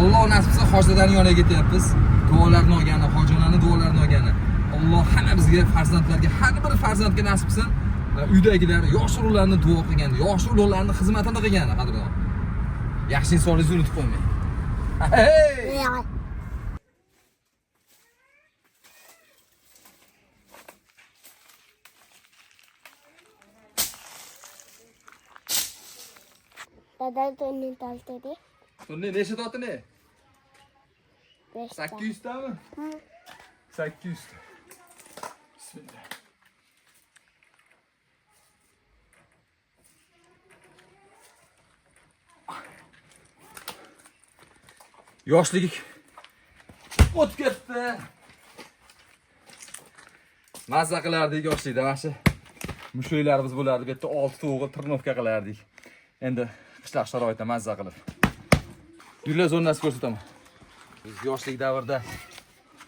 Alloh nasib qilsa hojilarning yoniga ketyapmiz. Duolarni olgani, hojilarning duolarini olgani. Alloh hamma bizga farzandlarga, har bir farzandga nasib qilsin. Uydagilar, yosh ulug'larni duo qilgan, yosh ulug'larni xizmatini qilgani qadrdon. Yaxshi insonligingizni unutib qo'ymang. Hey! Dada tonni toltadi. Tonni necha totini? Beshta. 800 tami? 800 ta. Bismillah. Yoshlik o'tib ketdi. Mazza qilardik yoshlikda mana shu mushuklarimiz bo'lardi. Bu yerda 6 ta o'g'il trnovka qilardik. Endi qishloq sharoitida mazza qilib. Gullar zonasi ko'rsataman. Biz yoshlik davrida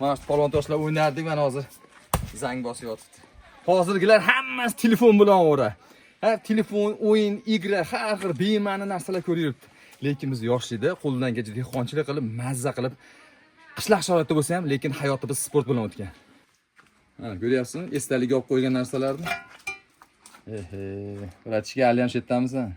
mana shu polvon toshlar o'ynardik, mana hozir zang bosib yotibdi. Hozirgilar hammasi telefon bilan ovora. Ha, telefon, o'yin, igra, har xil bema'ni narsalar ko'rib yuribdi. Lekin biz yoshlikda qo'ldan kelgancha dehqonchilik qilib, mazza qilib, qishloq sharoitida bo'lsa ham, lekin hayotimiz sport bilan o'tgan. Ha, ko'ryapsizmi? Esdalikka olib qo'ygan narsalarni. Ehe, bratishka hali ham shu yerdamisan?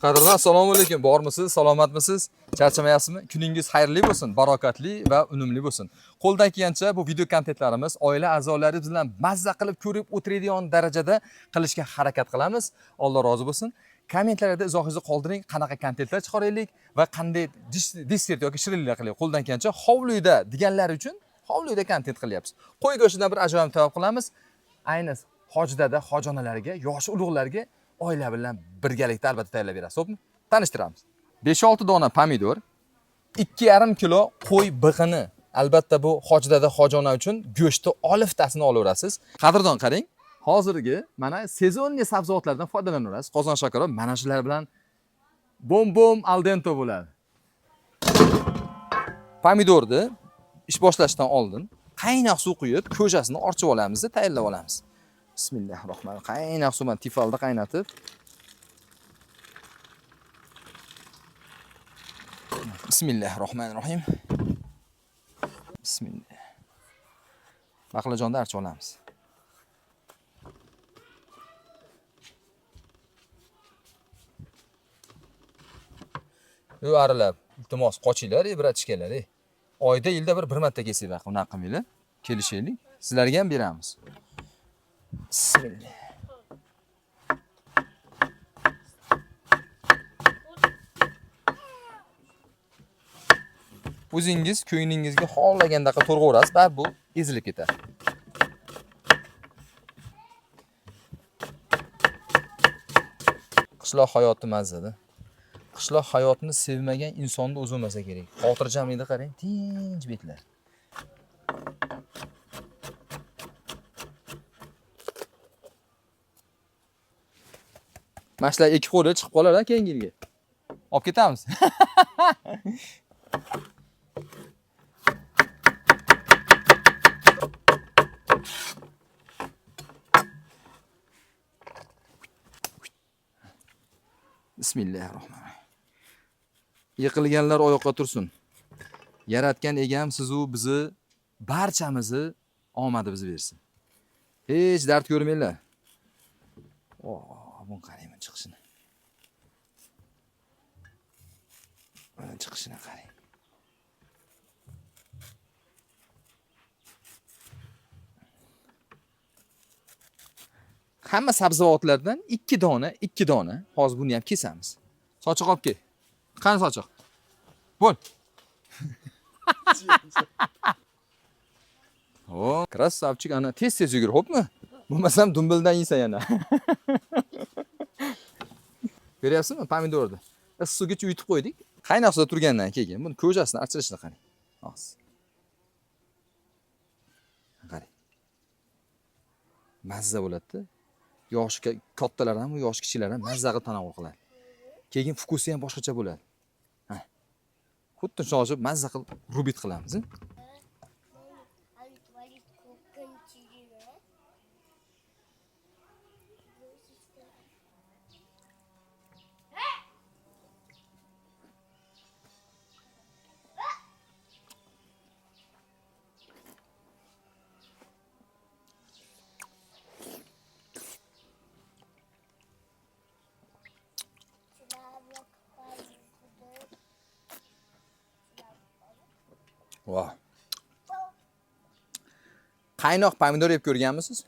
Qadrdon, assalomu alaykum. Bormisiz? Salomatmisiz? Charchamayapsizmi? Kuningiz xayrli bo'lsin, barokatli va unumli bo'lsin. Qo'ldan kelgancha bu video kontentlarimiz oila a'zolarimiz bilan mazza qilib ko'rib o'tiradigan darajada qilishga harakat qilamiz. Alloh rozi bo'lsin. Kommentlarda izohingizni qoldiring, qanaqa kontentlar chiqaraylik va qanday desert yoki shirinliklar qilaylik. Qo'ldan kelgancha hovlida deganlar uchun hovlida kontent qilyapmiz. Qo'y go'shtidan bir ajoyib taom qilamiz. Ayni hojidada hojonalarga, yoshi ulug'larga oila bilan birgalikda albatta tayyorlab berasiz, xo'pmi? Tanishtiramiz. 5-6 dona pomidor, 2,5 kilo qo'y biqini. Albatta bu hojidada hojona uchun go'shtni oliftasini olaverasiz. Qadrdon qarang, hozirgi mana sezonli sabzavotlardan foydalanaverasiz. Qozon shakaro mana shular bilan bom-bom al dente bo'ladi. Pomidorni ish boshlashdan oldin qaynoq suv quyib, ko'jasini orchib olamiz, tayyorlab olamiz. Bismillahirrohmanirrohim. Qaynoq suv bilan tifalda qaynatib. Bismillahirrohmanirrohim. Bismillah. Baqlajonni archib olamiz. Yo aralab, iltimos qochinglar, ey bratishkalar, ey. Oyda yilda bir marta kelsak baq, unaqa qilmanglar. Kelishaylik. Sizlarga ham beramiz. Bismillah. O'zingiz ko'nglingizga xohlagandaqa to'rg'averasiz, baribir bu ezilib ketadi. Qishloq hayoti mazzada. Qishloq hayotini sevmagan insonni o'zi bo'lmasa kerak. Xotirjamlikni qarang, tinch betlar. Mana shular ikki qo'li chiqib qolar keyingi yilga. Olib ketamiz. Bismillahirrohmanirrohim. Yiqilganlar oyoqqa tursin. Yaratgan egam siz u bizni barchamizni omadimizni bersin. Hech dard ko'rmanglar. Oh, buni qarayman chiqishini. Mana chiqishini qarang. Hamma sabzavotlardan 2 dona, 2 dona. Hozir buni ham kesamiz. Sochiq olib kel. Qani sochiq? Bo'l. O, krassavchik ana tez-tez yugur, xo'pmi? Bo'lmasam dumbildan yeysan yana. Ko'ryapsizmi pomidorni? Issiq suvgacha uyutib qo'ydik. Qaynoq suvda turgandan keyin buni ko'jasini archilishini qarang. Hozir. Qarang. Mazza bo'ladi-da. Yoshi kattalar ham, yoshi kichiklar ham mazza qilib tanovul qiladi. Keyin vkusi ham boshqacha bo'ladi. Ha. Xuddi shoshiib mazza qilib rubit qilamiz. Voh. Qaynoq pomidor yeb ko'rganmisiz?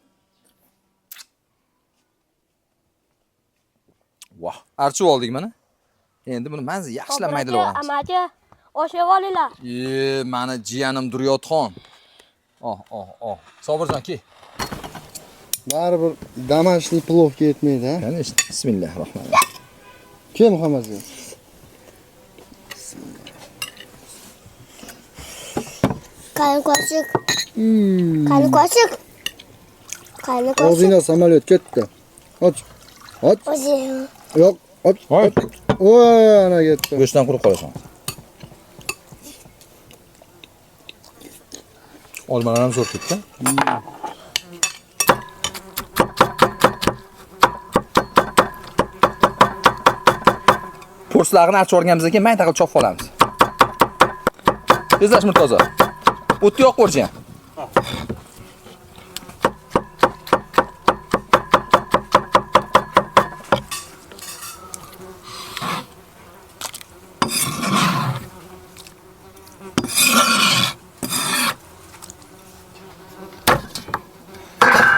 Voh, archib oldik mana. Endi buni mazza yaxshilab maydalab olamiz. Amaki, osh yeb olinglar. E, mani jiyanim Duryotxon. Oh, oh, oh. Sobirjon, ke. Baribir домашний plovga yetmaydi, ha? Конечно. Bismillahirrohmanirrohim. Kel Muhammadjon. Qani qoshiq. Qani qoshiq. Qani qoshiq. Og'zingdan samolyot ketdi. Och. Och. O'zi. Yo'q, och. Voy. Voy, ana ketdi. Go'shtdan quruq qolasan. Olmalar ham zo'r ketdi. Po'rstlag'ini archib olganimizdan keyin mayda qilib chopib olamiz. Tezlash Murtozo. O'tni yoqib qo'yishgan.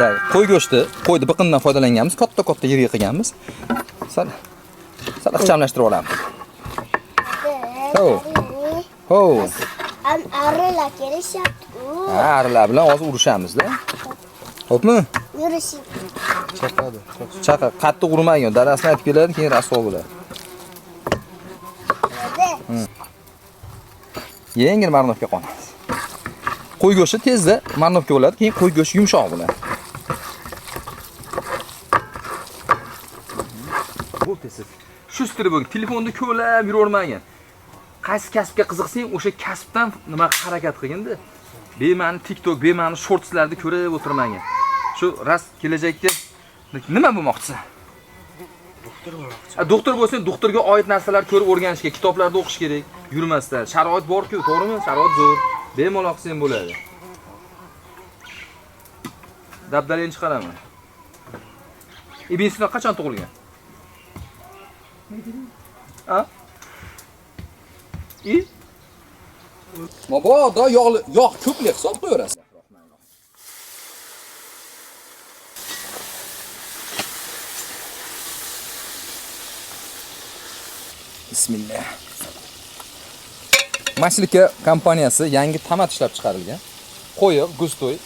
Tak, qo'y go'shti, qo'yni biqinidan foydalanganmiz, katta-katta yerga qilganmiz. Sal sal ixchamlashtirib olamiz. Ho. Ho. Am arilar kelishyapti. Ha, arilar bilan hozir urushamiz-da. Xo'pmi? Yurishing. Chaqadi. Chaqa qattiq urmagin, dadasini aytib keladi, keyin rasvo bo'ladi. Yengil marnovka qonamiz. Qo'y go'shti tezda marnovka bo'ladi, keyin qo'y go'shti yumshoq bo'ladi. Bu tez. Shu stil bo'lgan. Telefonda ko'lab yuravermagin. Qaysi kasbga qiziqsang, o'sha kasbdan nima harakat qilgin-da. Bema'ni TikTok, bema'ni shortslarni ko'rib o'tirmagin. Shu rast kelajakda nima bo'lmoqchisan? Doktor bo'lmoqchiman. Doktor bo'lsang, doktorga oid narsalar ko'rib o'rganishga, kitoblarda o'qish kerak, yurmasdan. Sharoit bor-ku, to'g'rimi? Sharoit zo'r. Bemalol qilsang bo'ladi. Dabdalini chiqaraman. Ibn Sino qachon tug'ilgan? A? I? Mabodo yog'li, yog' ko'plik hisob qo'yaverasiz. Bismillah. Maslika kompaniyasi yangi tomat ishlab chiqarilgan. Qo'yiq, gustoy,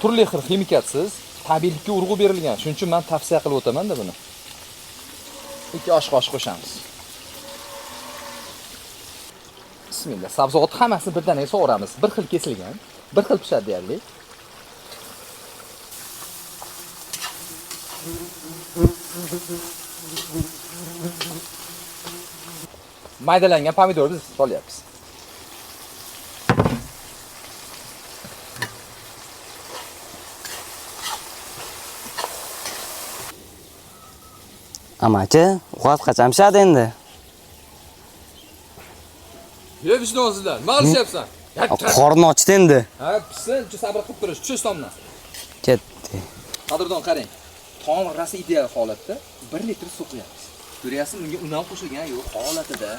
turli xil ximikatsiz, tabiiylikka urg'u berilgan. Shuning uchun men tavsiya qilib o'taman-da buni. 2 osh qoshiq qo'shamiz. Bismillah. Sabzavot hammasini birdaniga sovuramiz. Bir xil kesilgan, bir xil pishadi deyarli. Maydalangan pomidorni biz solyapmiz. Amaki, ovqat qachon pishadi endi? Ye vijdonsizlar, nima qilishyapsan? Qorni ochdi endi. Ha, pishsin, shu sabr qilib turish, tush tomdan. Ketdi. Qadrdon qarang. Taom rosa ideal holatda 1 litr suv quyamiz. Ko'ryapsiz, bunga un ham qo'shilgan yo'q holatida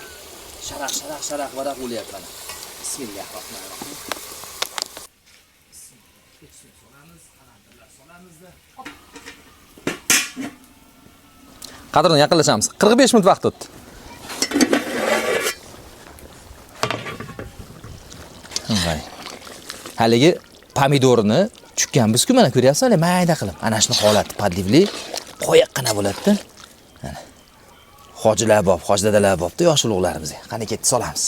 sharaq sharaq sharaq varaq bo'lyapti mana. Bismillahirrohmanirrohim. Solamiz, qalamtirlar solamizda. Qadrdon yaqinlashamiz. 45 minut vaqt o'tdi. Voy. Haligi pomidorni chukkanmiz-ku mana ko'ryapsizmi, mayda qilib. Ana shuni holati podlivli qo'yiqqina bo'ladi-da. Mana. Hojilar bob, hoji dadalar bobda yosh ulug'larimizga. Qani ketdi solamiz.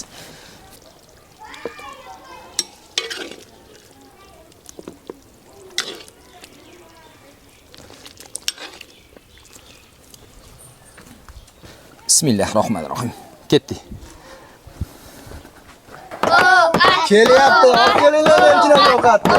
Bismillahirrohmanirrohim. Ketdik. Kelyapti, olib kelinglar elchilar ovqatni.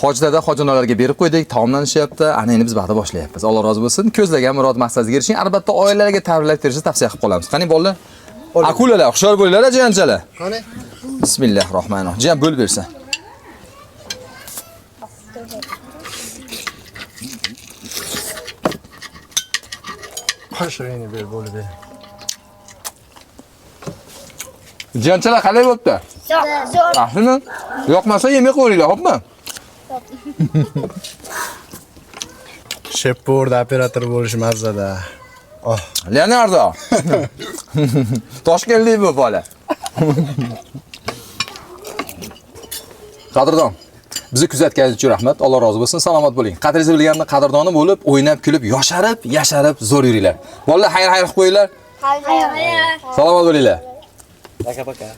Hoji dada, hoji onalarga berib qo'ydik, taomlanishyapti. Ana endi biz va'da boshlayapmiz. Alloh rozi bo'lsin. Ko'zlagan murod maqsadiga erishing. Albatta oilalarga tabriklab berishni tavsiya qilib qolamiz. Qani bolalar? Akulalar, hushyor bo'linglar, jiyanchalar. Qani? Bismillahir rohmanir rohim. Jiyan bo'lib bersin. Qoshig'ingni ber, bo'lib ber. Jiyanchalar qalay bo'pti? Zo'r. Yaxshimi? Yoqmasa yemay qo'yinglar, xo'pmi? Sheppo'rda operator bo'lish mazzada. Oh, Leonardo. Toshkentlik bu bola. Qadrdon. Bizni kuzatganingiz uchun rahmat. Alloh rozi bo'lsin. Salomat bo'ling. Qadringizni bilganni qadrdoni bo'lib, o'ynab, kulib, yosharib, yasharib zo'r yuringlar. Bolalar xayr xayr qilib qo'yinglar. Xayr. Salomat bo'linglar. Пока-пока.